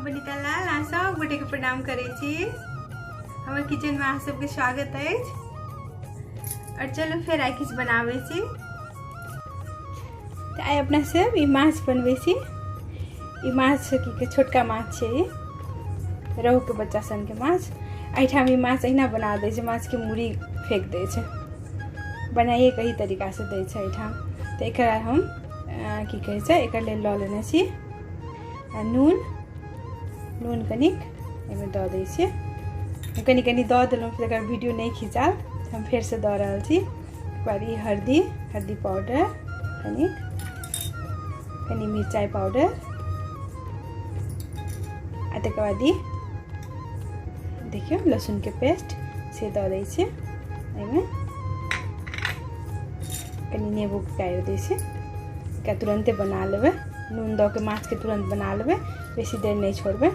हम बनीता लाल अहाँ सब गोटे के प्रणाम करै छी। हमर किचन में अहाँ सबके स्वागत अछि। और चलू फेर आइ किछु बनाबै छी। तऽ आइ अपना सब ई माछ बनबै छी। ई माछ की कहै छोटका माछ छै, ई रोहु के बच्चा सन के माछ। एहिठाम ई माछ अहिना बना दै छै, माछके मूड़ी फेंक दै छै, बनाइए के एही तरीकासँ दै छै एहिठाम। तऽ एकरा हम की कहै छै एकर लेल लऽ लेने छी आ नून, नून कनिक एहिमे दऽ दै छियै। कनि कनि दऽ देलहुँ, फेर एकर वीडियो नहि खिचाल तऽ हम फेरसँ दऽ रहल छी। ओकर बाद ई हल्दी, हल्दी पाउडर कनिक, कनि मिरचाइ पाउडर, आ तकर बाद ई देखियौ लहसुनके पेस्ट से दऽ दै छियै एहिमे। कनि नेबोके गाड़ि दै छियै। एकरा तुरन्ते बना लेबै, नून दऽ के माछके तुरन्त बना लेबै, बेसी देर नहि छोड़बै।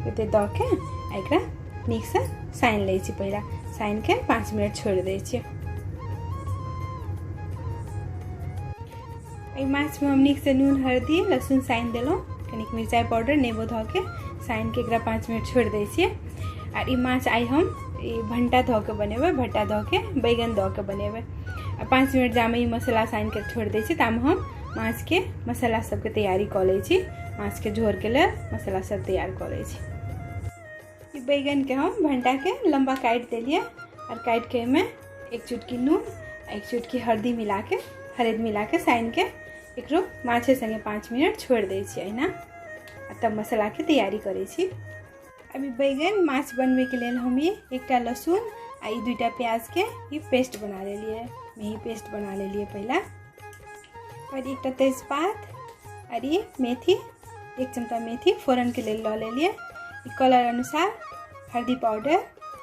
एते दऽ के एकरा नीकसँ सानि लै छी। पहिला सानि के 5 मिनट छोड़ि दै छियै। एहि माछमे हम नीकसँ नून हल्दी लहसुन सानि देलहुँ, कनिक मिरचाइ पाउडर नेबो धऽ के सानि के एकरा 5 मिनट छोड़ि दै छियै। आ ई माछ आइ हम ई भण्टा धऽ के बनेबै, भट्टा धऽ के बैगन दऽ के बनेबै। आ 5 मिनट जामे ई मसाला सानि के छोड़ि दै छियै तामे हम माछके मसाला सबके तैयारी कऽ लै छी। माछके झोरके लेल मसाला सब तैयार कऽ लै छी। ई बैगनके हम भण्टाके लम्बा काटि देलियै आओर काटिके एहिमे 1 चुटकी नून 1 चुटकी हल्दी मिलाके हरदि मिलाके सानिके एकरो माछे संगे 5 मिनट छोड़ि दै छियै अहिना। आ तब मसालाके तैयारी करै छी। अभी बैगन माछ बनबैके लेल हम ई एकटा लहसुन आ ई 2टा प्याजके ई पेस्ट बना लेलियै, मेही पेस्ट बना लेलियै पहिला। और एकटा तेजपात और ई मेथी, 1 चमचा मेथी फोरनके लेल लऽ लेलियै। ई कलर अनुसार हल्दी पाउडर,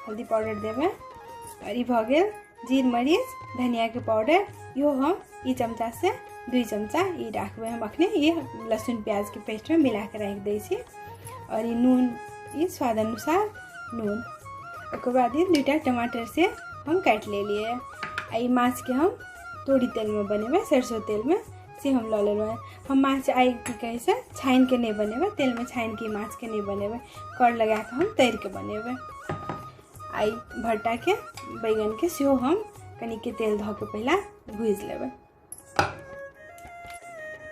हल्दी पाउडर देबै। और ई भऽ गेल जीर मरीच धनियाके पाउडर, इहो हम ई चमचासँ 2 चमचा ई राखबै। हम अखने ई लहसुन प्याजके पेस्टमे मिलाके राखि दै छी। और ई नून, ई स्वाद अनुसार नून। ओकर बाद ई 2टा टमाटर से हम काटि लेलियै। आ ई माछके हम तोरी तेलमे बनेबै, सरसों तेलमे से हम लऽ लेलहुँ। हम माछ आइ की कहै छै छानिके नहि बनेबै, तेलमे छानिके माछके नहि बनेबै, कर लगाकऽ हम तरिके बनेबै। आ ई भट्टाके बैगनके सेहो हम कनिके तेल धऽ के पहिला भुजि लेबै।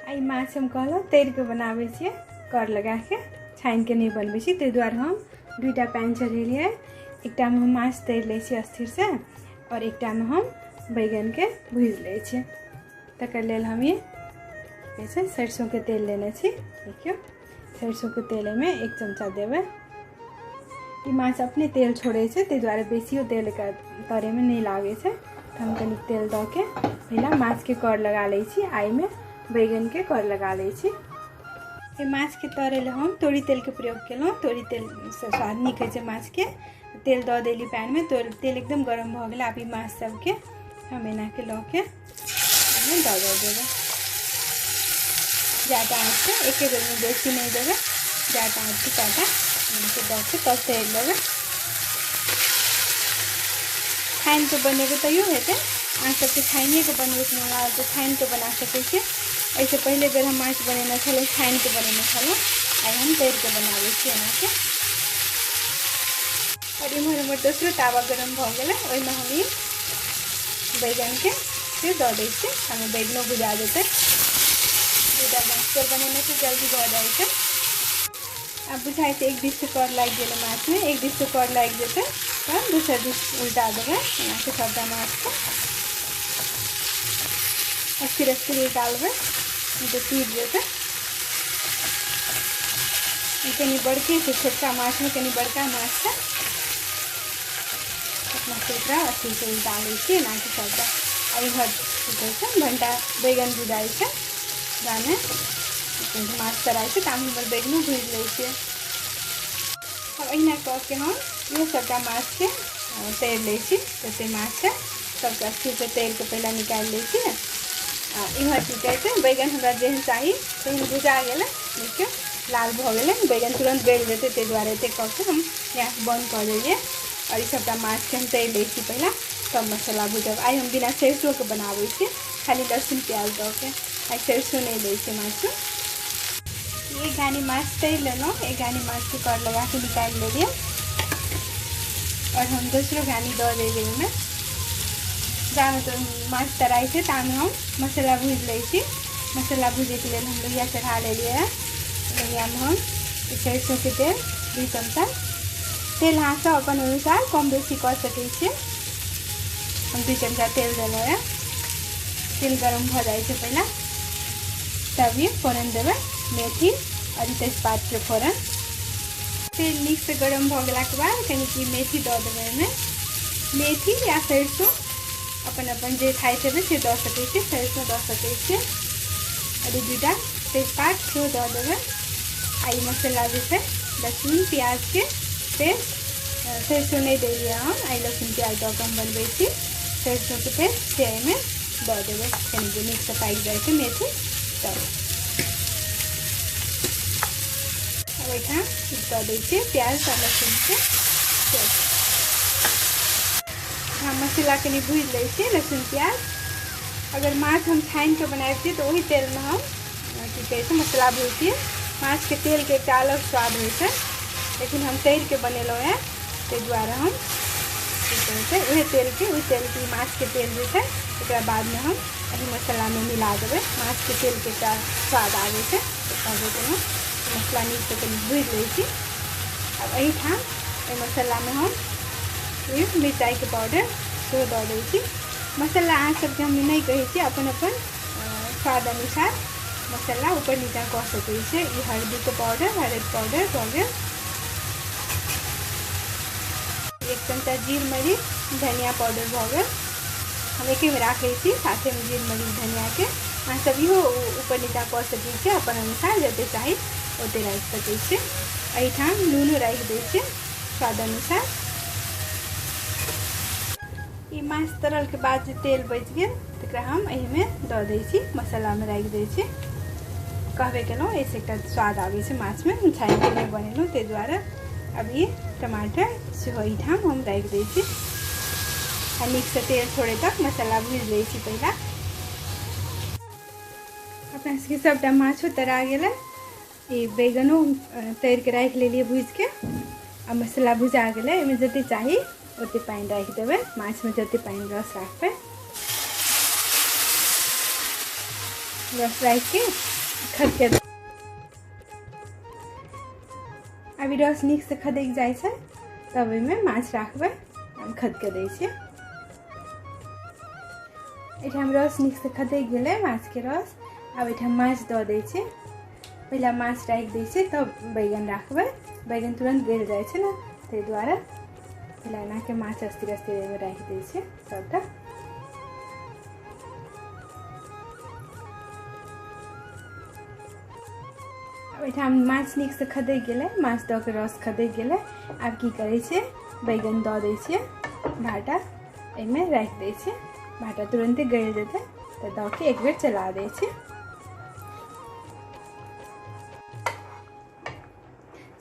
आ ई माछ हम कहलहुँ तरिके बनाबै छियै, कर लगाके, छानिके नहि बनबै छी। ताहि दुआरे हम 2टा पैन चढ़ेलियै, एकटामे हम माछ तरि लै छियै अस्थिरसँ और एकटामे हम बैगनके भुजि लै छियै। तकर लेल हम ई कहै छै सरसोंके तेल लेने छी। देखियौ सरसोंके तेल एहिमे 1 चमचा देबै। ई माछ अपने तेल छोड़ै छै, ताहि दुआरे बेसियो तेल एकरा तरैमे नहि लागै छै। तऽ हम कनि तेल दऽ के पहिला माछके कर लगा लै छी आ एहिमे बैगनके कर लगा लै छी। एहि माछके तरै लए हम तोरी तेलके प्रयोग केलहुँ। तोरी तेलसँ स्वाद नीक होइ छै माछके। तेल दऽ देली पैनमे, तेल एकदम गरम भऽ गेलै। आब ई माछ सबके हम एनाके लऽ के एहिमे दऽ दऽ देबै। जाटा आँचके एके बेरमे बेसी नहि देबै, जाटा आँचके टाटा एनाके दऽ के तब तरि लेबै। छानिके बनेबै तैयो हेतै, अहाँ सबके छानिएके बनबैके मोन लागल तऽ छानिके बना सकै छी। एहिसँ पहिले बेर हम माछ बनेने छलहुँ, छानिके बनेने छलहुँ, आइ हम तरिके बनाबै छी एनाके। और इम्हर हमर दोसरो तावा गरम भऽ गेलै, ओहिमे हम ई बैगनके से दऽ दै छियै। हमे बैगनो भुजा जेतै। 2टा गैस पर बनेने छै, जल्दी भऽ जाइ छै। आब बुझाइ छै एक दिससँ कर लागि गेलै माछमे, एक दिससँ कर लागि जेतै तऽ दोसर दिस उल्टा देबै एनाके सबटा माछके। अस्थिर अस्थिर उल्टा लेबै, नहि तऽ टूटि जेतै। ई कनि बड़के छै, छोटका माछमे कनि बड़का माछ छै। अपना से एकरा अस्थिरसँ उल्टा लै छियै एनाके सबटा। आ इम्हर की कहै छै भण्टा बैगन भुजाइ छै, जामे माछ तराइ छै तामे हमर बैगनो भुजि लै छियै। आब अहिना कऽ के हम इहो सबटा माछके तरि लै छी। जते माछ छै सबके अस्थिरसँ तरि कऽ पहिला निकालि लै छी। आ इम्हर की कहै छै बैगन हमरा जेहन चाही तेहन भुजा गेलै। देखियौ लाल भऽ गेलै बैगन, तुरन्त गलि जेतै, ताहि दुआरे एते कऽ के हम गैस बन्द कऽ देलियै। आओर ई सबटा माछके हम तरि लै छी पहिला, तब मसाला भुजब। आइ हम बिना सरिसोके बनाबै छी, खाली लहसुन प्याज दऽ के। आइ सरिसो नहि दै छियै माछमे। एक घानी माछ तरि लेलहुँ, एक घानी माछके कर लगाके निकालि लेलियै और हम दोसरो घानी दऽ देबै ओहिमे। जामे तऽ माछ तराइ छै तामे हम मसाला भूजि लै छी। मसाला भूजैके लेल हम लोहिया चढ़ा लेलियै हँ। लोहियामे हम सरिसोके तेल 2 चमचा तेल, अहाँ सब अपन अनुसार कम बेसी कऽ सकै छियै। हम 2 चमचा तेल देलहुँ हँ। तेल गरम भऽ जाइ छै पहिला, तब ई फोरन देबै, मेथी और ई तेजपातके फोरन। तेल नीकसँ गरम भऽ गेलाके बाद कनिक ई मेथी दऽ देबै एहिमे। मेथी या सरिसो अपन अपन जे खाइत हेबै से दऽ सकै छियै, सरिसो दऽ सकै छियै। और ई 2टा तेजपात सेहो दऽ देबै। आ ई मसाला जे छै लहसुन प्याजके पेस्ट, सरिसो नहि देलियै हम, आइ लहसुन प्याज दऽ कऽ हम बनबै छी। सरिसोके पेस्ट से एहिमे दऽ देबै, कनि जे नीकसँ पाकि जाइ छै मेथी तब। आब एहिठाम दऽ दै छियै प्याज आ लहसुनके पेस्ट। हम मसाला कनि भूजि लै छियै लहसुन प्याज। अगर माछ हम छानिके बनाबितियै तऽ ओहि तेलमे हम की कहै छै मसाला भुजितियै। माछके तेलके एकटा अलग स्वाद होइ छै, लेकिन हम तरिके बनेलहुँ हँ, ताहि दुआरे हम की कहै छै उएह तेलके, ओहि तेलके माछके तेल जे छै ओकरा बादमे हम एहि मसालामे मिला देबै। माछके तेलके एकटा स्वाद आबै छै, तऽ कहबे केलहुँ। मसाला नीकसँ कनि भुजि लै छी। आब एहिठाम एहि मसालामे हम ई मिरचाइके पाउडर सेहो दऽ दै छी। मसाला अहाँ सबके हम नहि कहै छी, अपन अपन स्वाद अनुसार मसाला ऊपर नीचा कऽ सकै छियै। ई हरदीके पाउडर, हरदि पाउडर भऽ गेल। 1 चमचा जीर मरीच धनिया पाउडर भऽ गेल। हम एकेमे राखै छी साथेमे जीर मरीच धनियाके। अहाँ सब इहो ऊपर नीचा कऽ सकै छियै, अपन अनुसार जते चाही ओते राखि सकै छियै। एहिठाम नूनो राखि दै छियै स्वाद अनुसार। ई माछ तरलके बाद जे तेल बचि गेल तकरा हम एहिमे दऽ दै छी, मसालामे राखि दै छी। कहबे केलहुँ एहिसँ एकटा स्वाद आबै छै माछमे, हम छानिके नहि बनेलहुँ ताहि दुआरे। अब ई टमाटर सेहो एहिठाम हम राखि दै छी आ नीकसँ तेल छोड़े तक मसाला भूजि लै छी पहिला। अपना सबके सबटा माछो तरा गेलै, ई बैगनो तरिके राखि लेलियै भूजिके आ मसाला भुजा गेलै। एहिमे जते चाही ओते पानि राखि देबै, माछमे जते पानि रस राखबै, रस राखिके खदके अभी रस नीकसँ खदकि जाइ छै तब ओहिमे माछ राखबै, हम खदके दै छियै। एहिठाम रस नीकसँ खदकि गेलै माछके रस। आब एहिठाम माछ दऽ दै छियै। पहिला माछ राखि दै छियै तब बैगन राखबै, बैगन तुरन्त गलि जाइ छै ने, ताहि दुआरे पहिला एनाके माछ अस्थिर अस्थिर एहिमे राखि दै छियै सबटा। आब एहिठाम माछ नीकसँ खदकि गेलै, माछ दऽ कऽ रस खदकि गेलै। आब की करै छियै, बैगन दऽ दै छियै, भाटा एहिमे राखि दै छियै। भाटा तुरन्ते गलि जेतै तऽ दऽ के एक बेर चला दै छियै।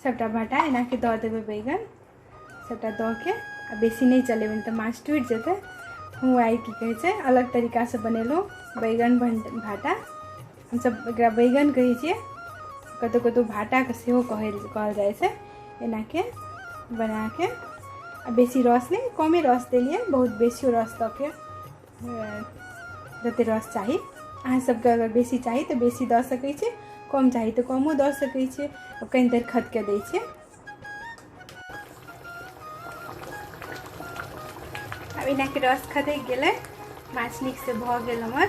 सबटा भाटा एनाके दऽ देबै, बैगन सबटा दऽ के आ बेसी नहि चलेबै तऽ माछ टूटि जेतै। हम आइ की कहै छै अलग तरीकासँ बनेलहुँ बैगन भाटा। हमसब एकरा बैगन कहै छियै, कतहु कतहु भाटाके सेहो कहल जाइ छै। एनाके बनाके आ बेसी रस नहि, कमे रस देलियै, बहुत बेसियो रस दऽ के जते रस चाही अहाँ सबके, अगर बेसी चाही तऽ बेसी दऽ सकै छियै, कम चाही तऽ कमो दऽ सकै छियै। कनि देर खदके दै छियै। आब एनाके रस खदकि गेलै, माछ नीकसँ भऽ गेल हमर।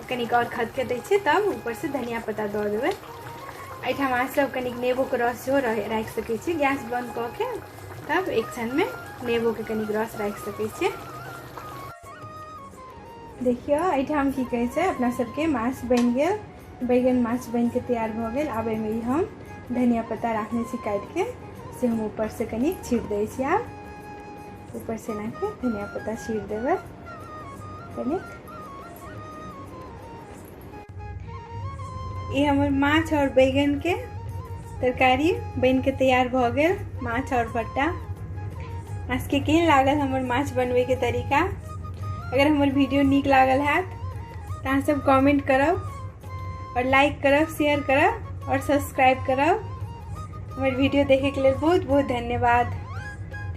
कनिक आओर खदके दै छियै, तब ऊपरसँ धनिया पत्ता दऽ देबै। एहिठाम अहाँ सब कनिक नेबोके रस सेहो राखि सकै छी, गैस बंद कऽ के तब एक क्षणमे नेबोके कनिक रस राखि सकै छियै। देखियौ एहिठाम की कहै छै अपना सबके माछ बनि गेल, बैगन माछ बनिके तैयार भऽ गेल। आब एहिमे ई हम धनिया पत्ता राखने छी काटिके, से हम ऊपरसँ कनि छीट दै छी। आब ऊपरसँ एनाके धनिया पत्ता छीट देबै कनिक। ई हमर माछ और बैगन के तरकारी बनि के तैयार भऽ गेल, माछ और भट्टा। अहाँके केहन लागल हमर माछ बनबैके तरीका? अगर हमर वीडियो नीक लागल हैत तऽ अहाँ सब कमेंट करब और लाइक करब, शेयर करब और सब्सक्राइब करब। हमर वीडियो देखे के लेल बहुत बहुत धन्यवाद।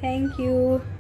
Thank you.